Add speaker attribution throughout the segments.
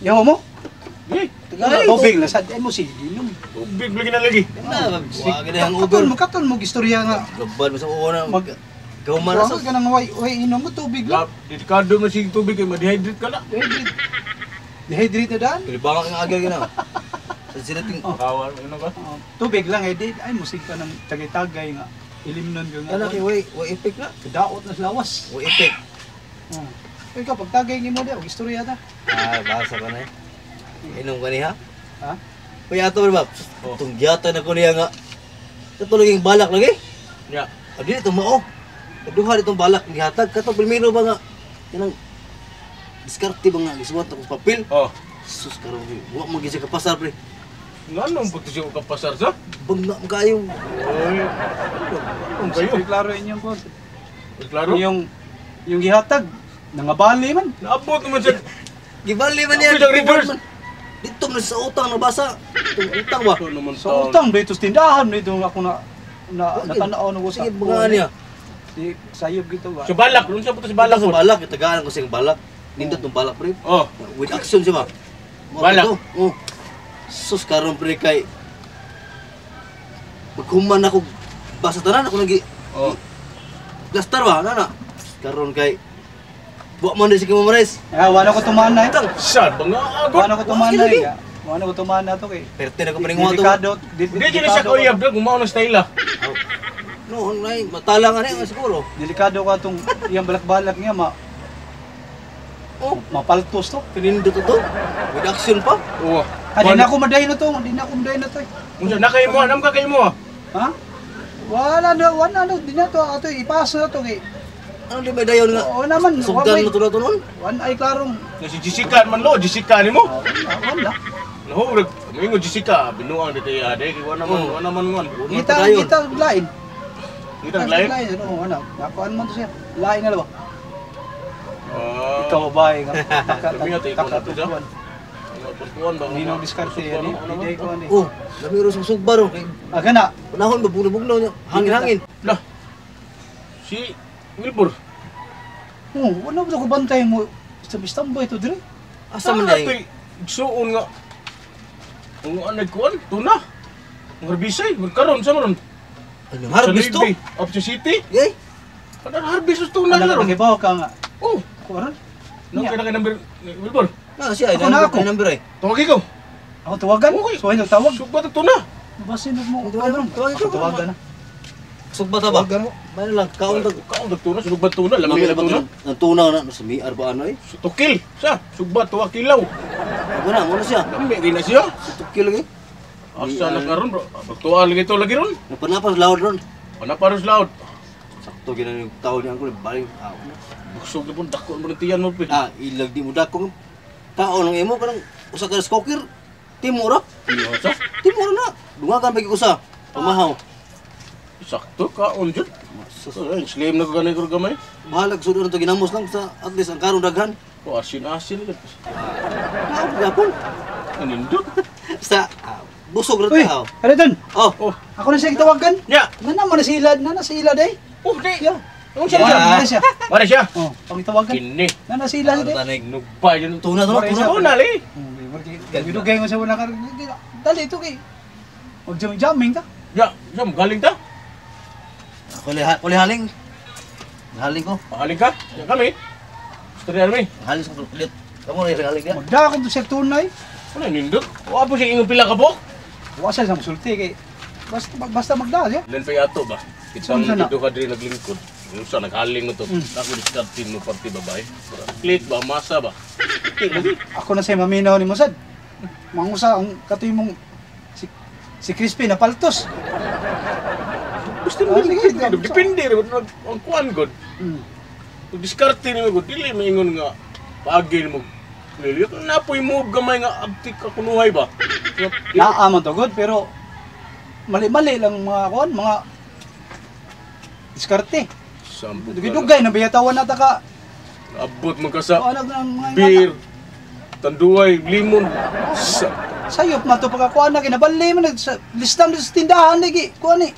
Speaker 1: Yaw mo?
Speaker 2: Eh,
Speaker 3: Tagay.
Speaker 1: Tubig na sad ay mo sige inom.
Speaker 2: tubig lagi na lagi.
Speaker 3: Na, wa gid ang ugon.
Speaker 1: Katon mo katon mo istorya nga.
Speaker 3: Gaban mo sa uwan na. Gawman na
Speaker 1: Wala
Speaker 3: sa
Speaker 1: ka nang way way inom mo tubig lang.
Speaker 2: Lap, delikado man sige tubig kay ma-dehydrate ka na.
Speaker 1: Dehydrate. Dehydrate na daan.
Speaker 3: Pilibanga kang agil gina. Sa sila ting
Speaker 2: Kawan, ano ka?
Speaker 1: Oh, tubig lang eh di ay musig ka ng tagay-tagay nga ilimnon ka nga.
Speaker 3: Kana kay way way effect na.
Speaker 1: Kadaot na sa lawas.
Speaker 3: Way effect.
Speaker 1: Oh. Ikaw pagtagay nimo di og istorya ta.
Speaker 3: Ah, basa ka na eh. Inom ka niya.
Speaker 1: Ha?
Speaker 3: Kuya ato ba?
Speaker 2: Oh.
Speaker 3: Itong giyata na ko niya nga. Ito lagi yung balak lagi.
Speaker 2: Ya.
Speaker 3: Ah, dili ito mao. Kaduha ditong balak gihatag kato primero ba nga kanang diskarte ba nga gisuwat ako sa papel.
Speaker 2: Oh.
Speaker 3: Sus karon pre. Wa man gyud siya kapasar pre.
Speaker 2: Nganong pati siya kapasar sa?
Speaker 3: Bangna mo kayo.
Speaker 2: Oy. Anong kayo?
Speaker 1: Siyempre, klaro inyong kon.
Speaker 2: Klaro?
Speaker 1: Yung gihatag nangabali man.
Speaker 2: Naabot naman siya.
Speaker 3: Gibali man niya.
Speaker 2: Ako yung reverse.
Speaker 3: Man. Dito man sa utang nabasa. Itong utang ba?
Speaker 2: Ito naman
Speaker 1: Sa utang dito sa tindahan dito ako na na natanaw na ko sa
Speaker 3: Sige, mga niya.
Speaker 1: Di sayop gito ba.
Speaker 2: Sa balak, doon siya punta sa balak.
Speaker 3: Balak sa balak, itagaan ko siyang balak. Nindot ng balak pre.
Speaker 2: Oh.
Speaker 3: With action siya ba? Mga
Speaker 2: Balak.
Speaker 3: to, oh. Sus karon pre kay maghuman ako basa tanan ako nagi
Speaker 2: Oh.
Speaker 3: Lastar ba? Nana. Karon kay buwa man di si Kimo Mares.
Speaker 1: Ah, wala ko tuman na. Eh.
Speaker 2: Sad ba nga agad?
Speaker 1: Wala ko tuman na.
Speaker 3: Lagi.
Speaker 1: Eh. Wala ko tuman na to kay.
Speaker 3: Perte na ko paninguha to.
Speaker 1: Delikado.
Speaker 2: Hindi dyan siya kauyab, dog. Gumawa ng style ah.
Speaker 3: No, nay matala nga ni siguro.
Speaker 1: Delikado ka tong iyang balak-balak niya ma
Speaker 3: Oh,
Speaker 1: mapaltos to.
Speaker 3: pinindot to. With action pa.
Speaker 2: Oo.
Speaker 1: Ah, di na ako maday na to, di na ako maday na to. Eh.
Speaker 2: Unsa na kay mo, nam ka kay mo. Ah.
Speaker 1: Ha? Wala na, di na to ato ipasa na to kay.
Speaker 3: Ano di ba dayon nga?
Speaker 1: Oo naman,
Speaker 3: Sugdan na to na to nun.
Speaker 1: Wan ay klarong.
Speaker 2: Na si Jessica man lo, Jessica nimo.
Speaker 1: Ah, wala, wala.
Speaker 2: Naho, reg moingon Jessica, binuang di kay ade, kay wala naman,
Speaker 3: Oh.
Speaker 2: wala naman ngon.
Speaker 3: Wala
Speaker 1: Kita
Speaker 3: padayon.
Speaker 1: kita lain.
Speaker 2: Kita lain.
Speaker 1: Lain ano, ano. Nakuan man to siya. Lain na ba?
Speaker 2: Ah.
Speaker 1: Ikaw ba eh, nga.
Speaker 2: Sabi nga, tayo ko na to siya.
Speaker 1: Takatutuan.
Speaker 2: Pagtuan ba?
Speaker 1: Ninong diskarte yan eh. Hindi ko ano eh.
Speaker 3: Oh, lami ro sa sugba ro kay
Speaker 1: Aga na.
Speaker 3: panahon ba bugnaw niya. Hangin-hangin.
Speaker 2: Lah. Si Wilbur.
Speaker 1: Oh, wala ba ko bantay mo sa tambay to dire?
Speaker 3: Asa man day?
Speaker 2: Suon nga. Ang anay kuan, tuna. Ang harbisay, karon sa maron.
Speaker 3: Ano harvest to?
Speaker 2: Up sa city.
Speaker 3: Yay.
Speaker 2: Karon harvest sa tuna
Speaker 1: Alam
Speaker 2: ron.
Speaker 1: ko gibaw ka nga.
Speaker 2: Oh,
Speaker 1: Ko ron.
Speaker 2: nang kay number ni Wilbur.
Speaker 3: Na siya ay
Speaker 1: Ako na ako.
Speaker 3: number ay.
Speaker 2: Tawag ikaw.
Speaker 1: Ako tawagan.
Speaker 2: Okay.
Speaker 1: So ay tawag.
Speaker 2: Sugbat ang tuna.
Speaker 1: Basin mo.
Speaker 3: Tawagan, tawagan
Speaker 1: Ako tawagan na.
Speaker 3: Sugba ta ba?
Speaker 1: Tawagan mo.
Speaker 3: May lang kaon tag
Speaker 2: Kaon tag tuna, sugbat tuna, lami
Speaker 3: Lami
Speaker 2: na tuna.
Speaker 3: Ang tuna na sa miar ba ano eh?
Speaker 2: Tukil, sa sugbat tuwa kilaw.
Speaker 3: Ako na, mo na siya.
Speaker 2: Lami rin na siya.
Speaker 3: Tukil lagi.
Speaker 2: Asa na karon bro? Pagtuwa lagi to lagi ron.
Speaker 3: Napanapas loud ron.
Speaker 2: Ana paros loud.
Speaker 3: Sakto gina yung tao niya ko baling. Ah,
Speaker 2: Busog na po, dako mo ng tiyan mo. Pe.
Speaker 3: ah ilag di mo dakong tao nang imo kanang usa ka skoker. Timura.
Speaker 2: Iya, sa.
Speaker 3: Timura na. Dungagan pa gyud usa. Pamahaw.
Speaker 2: Sakto kaon jud.
Speaker 3: Sus,
Speaker 2: Ay, slim na ko ganay ko gamay.
Speaker 3: bahalag sud na to ginamos lang sa at least ang karon daghan.
Speaker 2: O asin-asin gud.
Speaker 3: Naon gapon.
Speaker 2: Anindot.
Speaker 3: Sa busog ra
Speaker 1: Uy,
Speaker 3: tao.
Speaker 1: ano dun?
Speaker 3: Oh,
Speaker 2: Oh,
Speaker 1: Ako na siya gitawagan.
Speaker 2: nya.
Speaker 1: Nana mo na sila, nana sila day.
Speaker 2: Oh, di.
Speaker 1: Ya.
Speaker 2: Anong siya
Speaker 1: Wala
Speaker 2: siya?
Speaker 1: na siya.
Speaker 2: Mara siya.
Speaker 1: Oh, pangitawagan.
Speaker 2: Kini.
Speaker 1: Nana sila
Speaker 3: ano
Speaker 1: day.
Speaker 3: tanig?
Speaker 2: Nugbay jud.
Speaker 3: Tuna to,
Speaker 1: Mara
Speaker 3: tuna.
Speaker 1: siya.
Speaker 2: Tuna li.
Speaker 1: Gidugay mo sa wala ka. Dali ito kay. Mag jamming ta.
Speaker 2: Ya, siya galing ta.
Speaker 3: Kuli haling. Haling ko.
Speaker 2: Pahaling ka. Ya kami. Istorya mi.
Speaker 3: Haling sa kulit. Kamu na haling niya.
Speaker 1: Magdakon to siya tunay.
Speaker 2: Wala nindot. Wa po siya ingong pila ka buok.
Speaker 1: Wa siya sa musulti kay. Basta basta magda siya.
Speaker 2: Lan pa yato ba? Kitang
Speaker 1: Unsa na?
Speaker 2: dito ka diri naglingkod. Unsa naghaling mo to. Ako diskarte mo parte babae. Click ba masa ba? Click lagi.
Speaker 1: Ako na siya maminaw ni Mosad. Mangusa ang katoy mong si si Crispy na paltos.
Speaker 2: Gusto mo
Speaker 1: Ah, sige,
Speaker 2: depende depende ra gud ang kuan gud. Kung diskarte nimo gud dili maingon nga paagi nimo. Lili napoy move gamay nga abtik ka kunuhay ba.
Speaker 1: Naa man to good pero mali-mali lang mga kuan, mga diskarte.
Speaker 2: Sampo.
Speaker 1: Dugay-dugay na biyatawan na ta ka.
Speaker 2: Abot man ka sa
Speaker 1: Ano ng mga
Speaker 2: beer, tanduay, limon. Sa
Speaker 1: Sayop man to pagkakuan na kinabali man sa listam sa tindahan lagi kuan ni.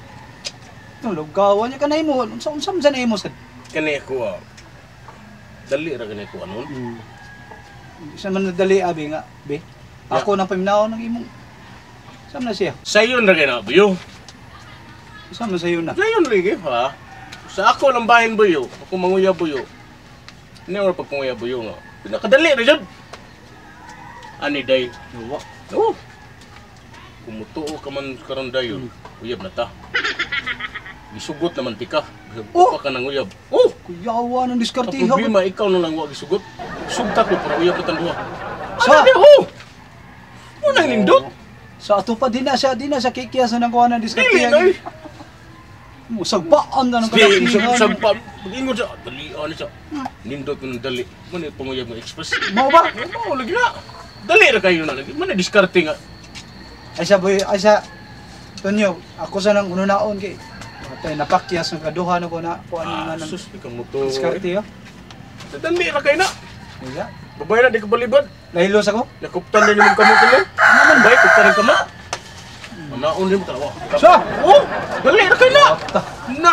Speaker 1: Itong lugawan niya kanay mo unsa unsa man sa nimo sad.
Speaker 2: kani ako ah. Dali ra kani ko anon.
Speaker 1: Isa man nadali abi nga, be. Ako nang paminaw ng imong. Saan na siya?
Speaker 2: Sayon ra kay na buyo.
Speaker 1: Saan man sayo na?
Speaker 2: Sayon lagi ha. Sa ako lang bahin buyo, ako manguya buyo. Hindi mo pagpanguya buyo nga. Pinakadali ra jud. Ani day.
Speaker 1: Wa.
Speaker 2: Oh. Kumutuo ka man karon dayon, uyab na ta. Gisugot naman tika.
Speaker 1: Oh!
Speaker 2: Oh! Ka nang uyab. Oh!
Speaker 1: Kuyawa ng
Speaker 2: Ang
Speaker 1: diskartiha.
Speaker 2: problema ikaw na lang wa gisugot. Sugta ko para uyab na duha.
Speaker 1: Sa-
Speaker 2: Sa oh! Mo nang nindot.
Speaker 1: Sa ato pa di na siya kikiya sa nang kuha ng
Speaker 2: Dili
Speaker 1: diskartiha.
Speaker 2: na eh.
Speaker 1: Mo sagbaan na ng
Speaker 2: Di,
Speaker 1: kalakihan.
Speaker 2: sag pa. Ingon siya, dali ano siya. Nindot ko ng dali. Mo ni panguyab nga express.
Speaker 1: Mao ba?
Speaker 2: Mao lagi na. Dali ra kayo na lagi. Mo ni diskarte nga.
Speaker 1: Ay siya boy, ay siya. Tonyo, ako sa nang ununaon kay atay napakyas ng kaduha na ko na kuha
Speaker 2: Ah,
Speaker 1: nga ng
Speaker 2: sus, ikaw mo to.
Speaker 1: diskarte yo.
Speaker 2: Dali ra kayo na.
Speaker 1: Iya.
Speaker 2: Babay na di ka balibad.
Speaker 1: Nahilos ako.
Speaker 2: Nakuptan na nimong kamot nila. Ano man bay, kuptan ng kamot. Manaon nimo tanawa.
Speaker 1: Sa!
Speaker 2: Oh, dali ra kayo na. Na.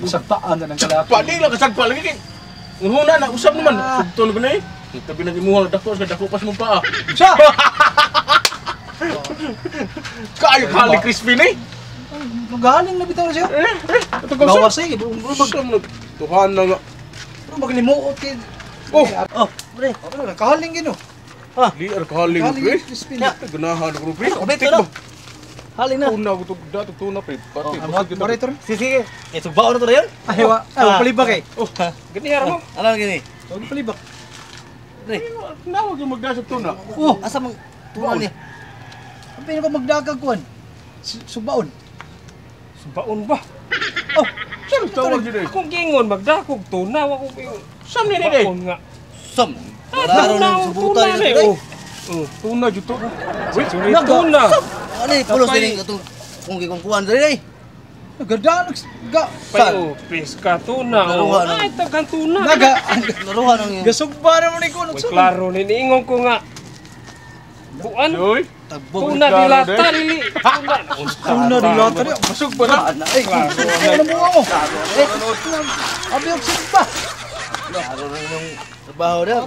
Speaker 1: Sagpaan na ng kalaki.
Speaker 2: Pa di lang kasagpa lagi kay. Unhuna na usab naman. Sugton ko na eh. Tabi na imuha dako sa dako pas mong paa.
Speaker 1: Sa!
Speaker 2: Kaayo kali crispy ni.
Speaker 1: Magaling na bitaw na siya.
Speaker 2: Eh, eh, ito ko
Speaker 1: Gawas eh.
Speaker 2: Mag Tuhan na nga.
Speaker 1: Maglimuot kay.
Speaker 2: Oh,
Speaker 3: Oh, pre.
Speaker 1: Ano, kahaling gino.
Speaker 2: di ar kahaling
Speaker 1: Kahaling
Speaker 2: pre.
Speaker 1: crispy.
Speaker 2: Ganahan ko pre.
Speaker 3: Kompleto na. Haling na.
Speaker 2: Tuna ko to dato tuna pre. Pati.
Speaker 1: Moderator.
Speaker 3: Sige, sige. Eh, sugbao na to na yun.
Speaker 1: Ay, wa. Ay, palibak eh.
Speaker 2: Oh, ganihara mo.
Speaker 3: Ano lang gini?
Speaker 1: Huwag palibak.
Speaker 3: Pre,
Speaker 2: Nawag yung magdasag tuna.
Speaker 1: Oh,
Speaker 3: asa mang tuna niya?
Speaker 1: ang pinaka magdagag kuan. Subaon.
Speaker 4: Subaon ba?
Speaker 1: Oh,
Speaker 2: Saan tawag yun eh?
Speaker 4: Akong gingon magdakog tuna wa ko ingon.
Speaker 2: Saan ni ni?
Speaker 4: Baon nga.
Speaker 3: Sam.
Speaker 4: Ah,
Speaker 3: Klaro
Speaker 4: tuna,
Speaker 3: ng subutan
Speaker 4: tuna
Speaker 3: niya
Speaker 4: na eh,
Speaker 3: today.
Speaker 4: oh.
Speaker 2: Oh, tuna jud to. Wait,
Speaker 4: Sorry,
Speaker 1: Naga.
Speaker 4: tuna.
Speaker 3: Ano ni pulos
Speaker 4: Tapay.
Speaker 3: din itong kung gikong kuan diri.
Speaker 1: Nagada ga
Speaker 4: Payo, peska tuna. Oh.
Speaker 3: Laruan ang-
Speaker 4: Ay, tagang tuna.
Speaker 1: naga
Speaker 3: Laruhan ang
Speaker 1: gasugba na mo ni kuan.
Speaker 4: Uy, klaro ni niingon ko nga. Buan.
Speaker 2: Yoy.
Speaker 3: tagbog.
Speaker 4: Tuna
Speaker 2: Klaro,
Speaker 4: dilata
Speaker 2: day.
Speaker 4: dili. Tuna.
Speaker 1: Tuna dilata niya.
Speaker 2: Masug ba na?
Speaker 3: Ana eh.
Speaker 1: Ano mo mo? Abi og sugba.
Speaker 3: Klaro na yung trabaho niya.